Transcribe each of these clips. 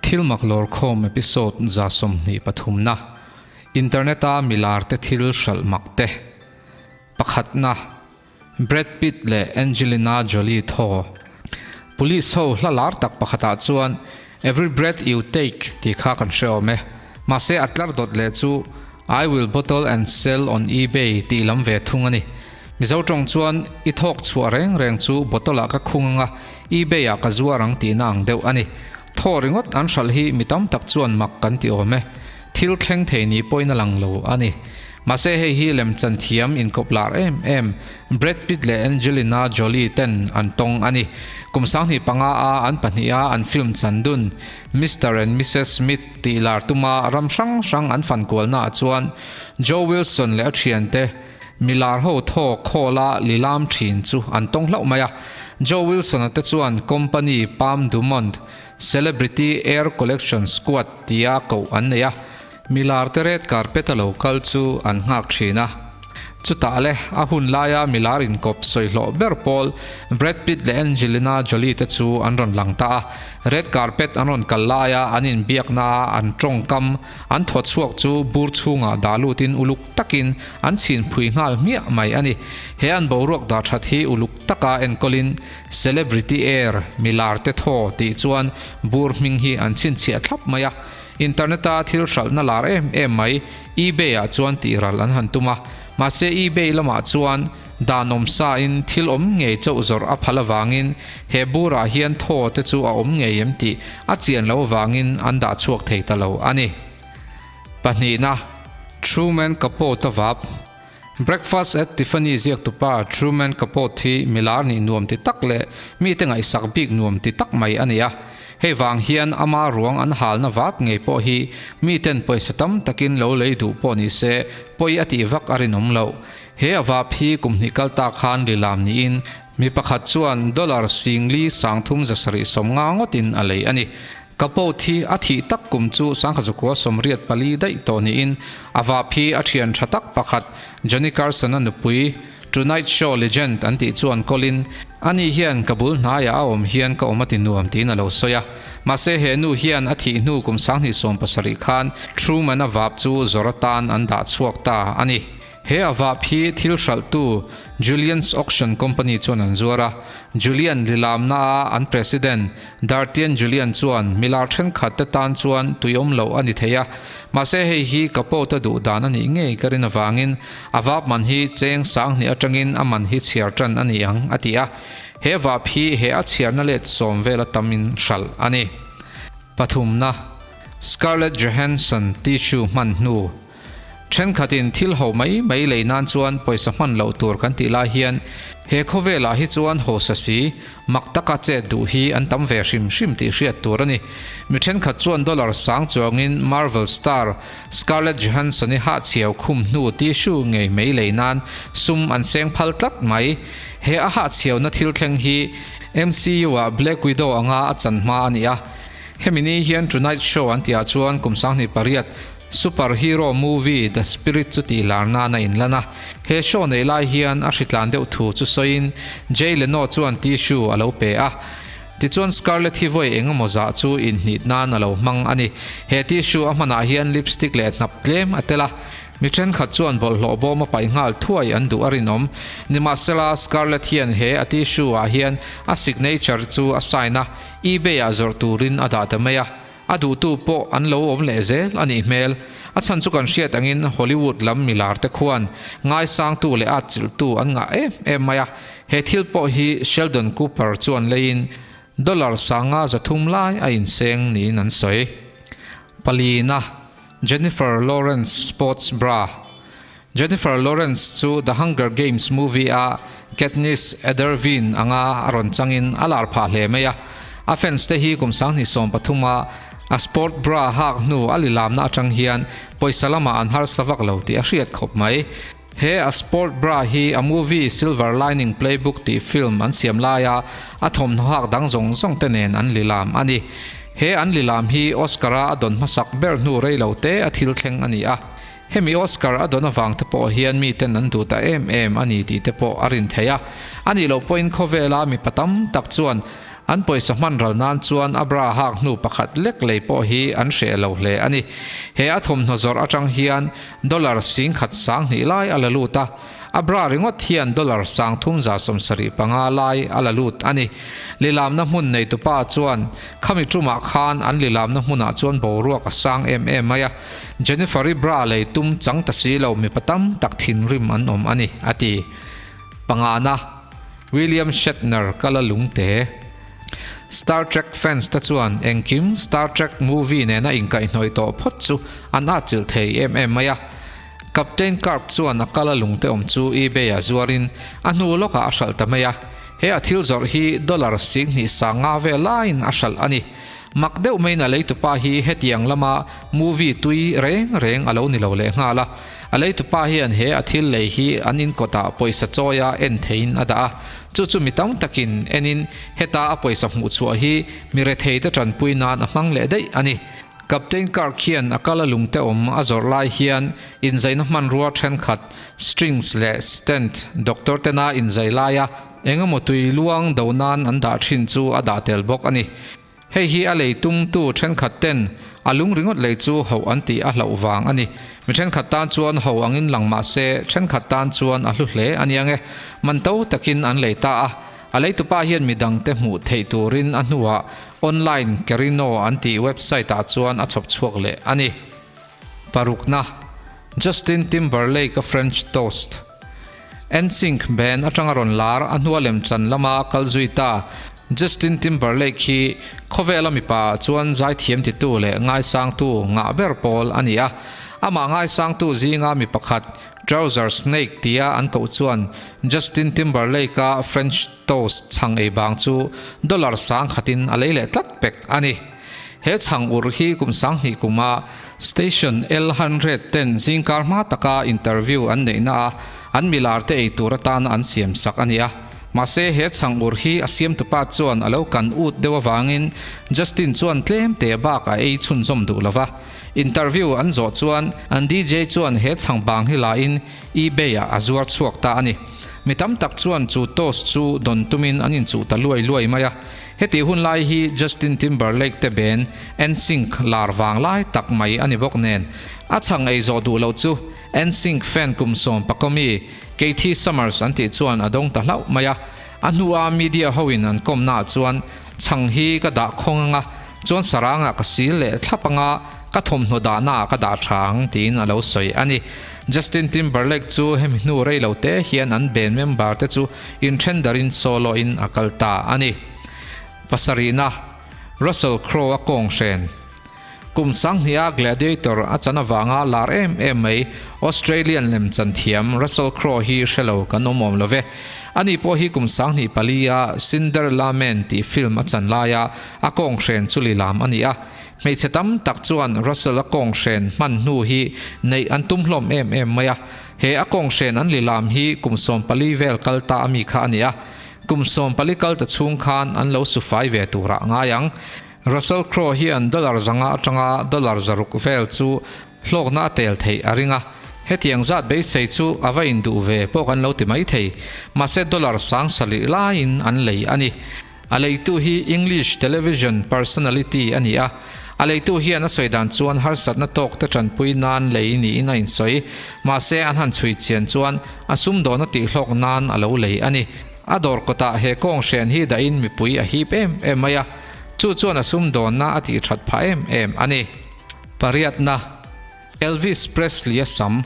Thilmak lawrkhawm episode 23 na, Internet a milar te thil hralh mak te. Pakhatna, Brad Pitt leh Angelina Jolie thaw. Police ho hla lar tak pakhatah chuan Every breath you take tih kha kan hre awm e. Mahse a tlar dawt leh chu I will bottle and sell on eBay tih lam ve thung a ni. Mizo tawng chuan i thawk chhuah reng reng chu bottle ah ka khung anga eBay ah ka zuar ang tihna ang deuh a ni. Thaw ringawt an hralh hi mi tam tak chuan mak kan ti awm e. Thil thleng thei ni pawhin a lang lo a ni. Mahse hei hi lemchan thiam inkawp lar em em Brad Pitt leh Angelina Jolie ten an tawng a ni. Kum 2005 a an pahniha an film chan dun Mister and Missus Smith tih lar tuma ram hrang hrang an fan kualnaah chuan Joe Wilson leh a thiante milar ho thaw khawla lilam thin chu an tawng hlauh mai a. Joe Wilson-a te chuan company Palm Dumont Celebrity Air Collection Squad tia koh an nei a. Milar te red carpet a lo kal chu an nghak thin a. Chutah le, a hun laia milar inkawp sawi hlawh ber pawl Brad Pitt leh Angelina Jolie te chu an rawn lang ta a. Red carpet an rawn kal laia an inbiakna a an tawngkam an thaw chhuak chu bur chhungah dah lutin uluk takin an chhin phui nghal hmiah mai a ni. He an boruak dah that hi uluk taka enkawlin Celebrity Air, milar te thaw tih chuan bur hming hi an chhinchhiah thlap mai a. Internet-a thil hralhna lar em em mai eBay-ah chuan tihral an han tum a. Mahse eBay lamah chuan dan awm sain thil awm ngei chauh zawrh a phal avangin he burah hian thaw te chu a awm ngei em tih a chian lo avangin an dah chhuak thei ta lo a ni. Pahnihna, Truman Capote vap. Breakfast at Tiffany ziaktupa Truman Capote hi milar nih nuam ti tak leh mite ngaihsak bik nuam ti tak mai a ni a. Hei vang hian ama ruang an halna vap ngei pawh hi miten pawisa tam takin lo lei duh pawh ni se pawi a tih vak a rinawm loh. He a vap hi kum hnih kal ta khan lilam niin mi pakhat chuan dollar singli 3750 ngawtin a lei a ni. Capote hi a thih tak kum chu 1984 daih tawh niin a vap hi a thian tha tak pakhat Johnny Carson-a nupui Tonight Show legend an tih chuan kawlin ani hian ka bul hnaiah a awm hian ka awm a ti nuam tiin a lo sawi a. Mahse he nu hian a thih hnu kum 2017 khan Truman-a vap chu zawr atan an dah chhuak ta a ni. He a vap hi thil hralhtu Julian's Auction Company chuan an zuar a. Julian lilamna a an President Dartian Julian chuan milar thenkhat te tan chuan tui awm loh a ni thei a. Mahse hei hi Capote duh dan a nih ngei ka rin avangin a vap man hi cheng 2000 atangin a man hi chhiar tan a ni ang a ti a. He vap hi he a chhiarna let sawm vel a tamin hralh a ni. Pathumna, Scarlett Johansson tissue hman hnu. Thenkhatin thil ho mai mai lei nan chuan pawisa hman loh tur kan tih lai hian he khawvelah hi chuan hawsa si, mak taka chet duh hi an tam ve hrim hrim tih hriat tur a ni. Mi thenkhat chuan dollar sang chuangin Marvel star Scarlett Johansson-i hahchhiau khum hnu tissue ngei mai lei nan sum an seng phal tlat mai. He a hahchhiauna thil thleng hi MCU-ah Black Widow anga a chan hma a ni a. Hemi ni hian Tonight Show an tihah chuan kum 28, Super hero movie The Spirit chu tih lar nan a inlan a, he show nei lai hian a hritlan deuh thu chu sawiin Jay Leno chuan tissue a lo pe a. Tichuan Scarlett hi vawi eng emaw zah chu inhnit nan a lo hmang a ni. He tissue a hmanah hian lipstick leh hnap tlem a tel a, mi thenkhat chuan bawlhhlawh bawm a paih nghal thuai an duh a rinawm. Nimahsela Scarlett hian he a tissue ah hian a signature chu a sign a, eBay ah zawrh turin a dah ta mai a. A duhtu pawh an lo awm leh zel a nih hmel. A chhan chu kan hriat angin Hollywood lam milar te khuan ngaisangtu leh atchilhtu an ngah em em mai a. He thil pawh hi Sheldon Cooper chuan leiin dollar 5300 lai a inseng niin an sawi. Palina, Jennifer Lawrence sports bra. Jennifer Lawrence chu The Hunger Games movie a Katniss Everdeen anga a rawn changin a lar phah hle mai a. A fans te hi kum 2013 a a sport bra hak hnu a lilamna atang hian pawisa lamah an harsa vak lo tih a hriat khawp mai. He a sport bra hi a movie Silver Lining Playbook tih film an siam laia a thawmhnaw hak dang zawng zawng te nen an lilam a ni. He an lilam hi Oscar a a dawn hmasak ber hnu rei lo te a thil thleng a ni a. Hemi Oscar a dawn avang te pawh hian miten an duh ta em em a ni tih te pawh a rin theih a. A nih loh pawhin khawvela mipa tam tak chuan An pawisa hman ral nan chuan a bra hak hnu pakhat lek lei pawh hi an hreh lo hle a ni. He a thawmhnaw zawrh atang hian dollar 10,000 sanghnih lai a la lut a, a bra ringawt hian dollar 3,075 lai a la lut a ni. Lilamna hmun neitupa chuan khami tumah khan an lilamna hmunah chuan boruak a sang em em mai a, Jennifer-i bra lei tum chang ta si lo mipa tam tak thinrim an awm a ni, a ti. Pangana. William Shatner kal a lungte. Star Trek fans te chuan engkim Star Trek movie nena inkaihhnawih tawh phawt chu an atchilh thei em em mai a. Captain Kirk chuan a kal a lungte awm chu eBay ah zuarin a hnu lawkah a hralh ta mai a. He a thil zawrh hi dollar 20 sanga vel laiin a hralh a ni. Mak deuh maiin a leitupa hi hetiang lama movie tui reng reng a lo ni lo lehnghal a. A leitupa hian he a thil lei hi an inkawtah pawisa chawia en theiin a dah a, chu chu mi tam takin enin heta a pawisa hmuh chhuah hi mi retheite tanpui nan a hmang leh daih a ni. Captain Kirk hian a kal a lungte awm a zawrh lai hian inzaina hmanrua thenkhat, strings leh stent, doctor tena inzai laia engemaw tui luang do nan an dah thin chu a dah tel bawk a ni. Hei hi a lei tumtu thenkhat ten a lung ringawt lei chu hoh an tih a hlauh vang a ni. Mi thenkhat tan chuan ho angin lang mah se thenkhat tan chuan a hlu hle a nia nge. Man to takin an lei ta a, a leitupa hian mi dangte hmuh theih turin a hnuah online Carino an tih website ah chuan a chhawp chhuak leh a ni. Parukna, Justin Timberlake a French Toast. NSYNC band atanga rawn lar a hnua lemchan lama kal zui ta Justin Timberlake hi khawvela mipa ah chuan zaithiam titu leh ngaisangtu ngah ber pawl a ni a. Amah ngaisangtu zinga mi pakhat Trouser Snake tia an koh chuan Justin Timberlake-a French toast chhang ei bang chu dollar 10,000 in a lei leh tlat pek a ni. He chhang ur hi kum 2000 kuma Station L 110 zingkar hma taka interview an neihna a an milar te ei tur atana an siam sak a ni a. Mahse he chhang ur hi a siamtupa chuan a lo kan ut deuh avangin Justin chuan tlem te bak a ei chhunzawm duh lova. Interview an zawh chuan an DJ chuan he chhang bang hi la in eBay ah a zuar chhuak ta a ni. Mi tam tak chuan chu toast chu dawn tumin an inchuh ta luai luai mai a. Heti hun lai hi Justin Timberlake te ben NSYNC lar vang lai tak mai a ni bawk nen, a chhang ei zawh duh loh chu NSYNC fan kum sawm pakomi Katie Summers an tih chuan a dawng ta hlauh mai a. A hnua media hoin an kawmnaah chuan chhang hi ka dah khawng anga chuan sarangah ka sil leh thlap anga ka thawmhnaw dahnaah ka dah tha ang tiin a lo sawi a ni. Justin Timberlake chu hemi hnu rei lo te hian an band member te chu Inthen darin solo in a kal ta a ni. Pasarihna, Russell Crowe a kawng hren. Kum 2000 a Gladiator a chan avanga lar em em mai Australian lemchan thiam Russell Crowe hi hre lo kan awm awm lo ve. Ani pawh hi kum 24 a Cinderella Man tih film a chan laia a kawng hren chu lilam a ni a. Hmeichhe tam tak chuan Russell a kawng hren hman hnu hi neih an tum hlawm em em mai a. He a kawnghren an lilam hi kum 14 vel kal ta a mi kha a ni a, kum 14 kal ta chhung khan an lo su fai ve turah ngai ang. Russell Crowe hian dollar 500 atanga dollar 600 vel chu hlawkna a tel theih a ring a, hetiang zat beisei chu a va induh ve pawh kan lo ti mai thei, mahse dollar 70,000 laiin an lei a ni. A leitu hi English television personality a ni a, a leitu hian a sawi dan chuan harsatna tawk te tanpui nan lei niin a insawi. Mahse an han chhui chian chuan a sumdawna tihhlawk nan a lo lei a ni. A dawr kawtah he kawng hren hi dahin mipui a hip em em mai a, chu chuan a sumdawnna a tihthat phah em em a ni. Pariatna, Elvis Presley-a sam.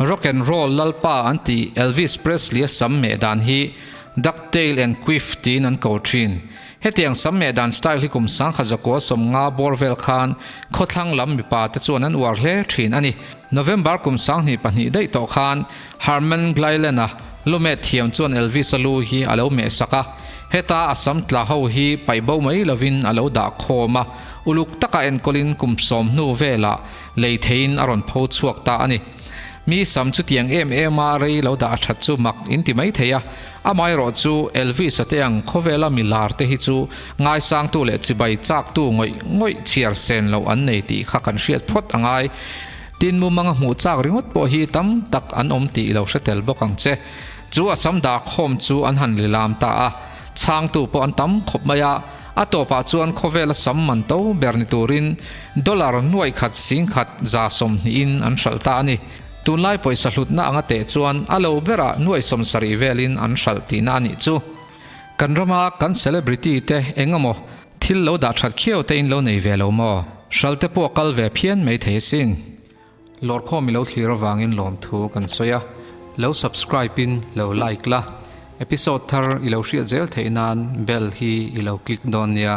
Rock and roll lalpa an tih Elvis Presley-a sam meh dan hi duck tail and quiff tiin an ko thin. Hetiang sam meh dan style hi kum 1950 bawr vel khan khawthlang lam mipa te chuan an uar hle thin a ni. November kum 2002 daih tawh khan Herman Glylen-a lumet thiam chuan Elvis-a lu hi a lo meh sak a, heta a sam tla ho hi paih bo mai lovin a lo dah khawm a, uluk taka enkawlin kum sawm hnu velah Lei theiin a rawn pho chhuak ta a ni. Mi sam chutiang em em a rei lo dah that chu mak in ti mai thei a, amaherawh chu Elvis-a te ang khawvela mi lar te hi chu ngaisangtu leh chibai chaktu ngawih ngawih chhiar sen loh an nei tih kha kan hriat phawt a ngai. Tin mumanga hmuh chak ringawt pawh hi tam tak an awm tih lo hre tel bawk ang che. Chu a sam dah khawm chu an han lilam ta a. Chhangtu pawh an tam khawp mai a, a tawpah chuan khawvela sam man to ber ni turin dollar nuaih khat 10,000 sawmhnihin an hralh ta a ni. Tunlai pawisa hlutna anga teh chuan a lo berah nuaih 70 velin an hralh tihna a nih chu. Kan rama kan celebrity te eng emaw thil lo dah that khiau te in lo nei ve lo maw? Hral te pawh kal ve phian mai thei asin. Lawrkhawm i lo thlir avangin lawmthu kan sawi a, lo subscribe in lo like la, episode thar i lo hriat zel theih nan bell hi i lo click dawn nia.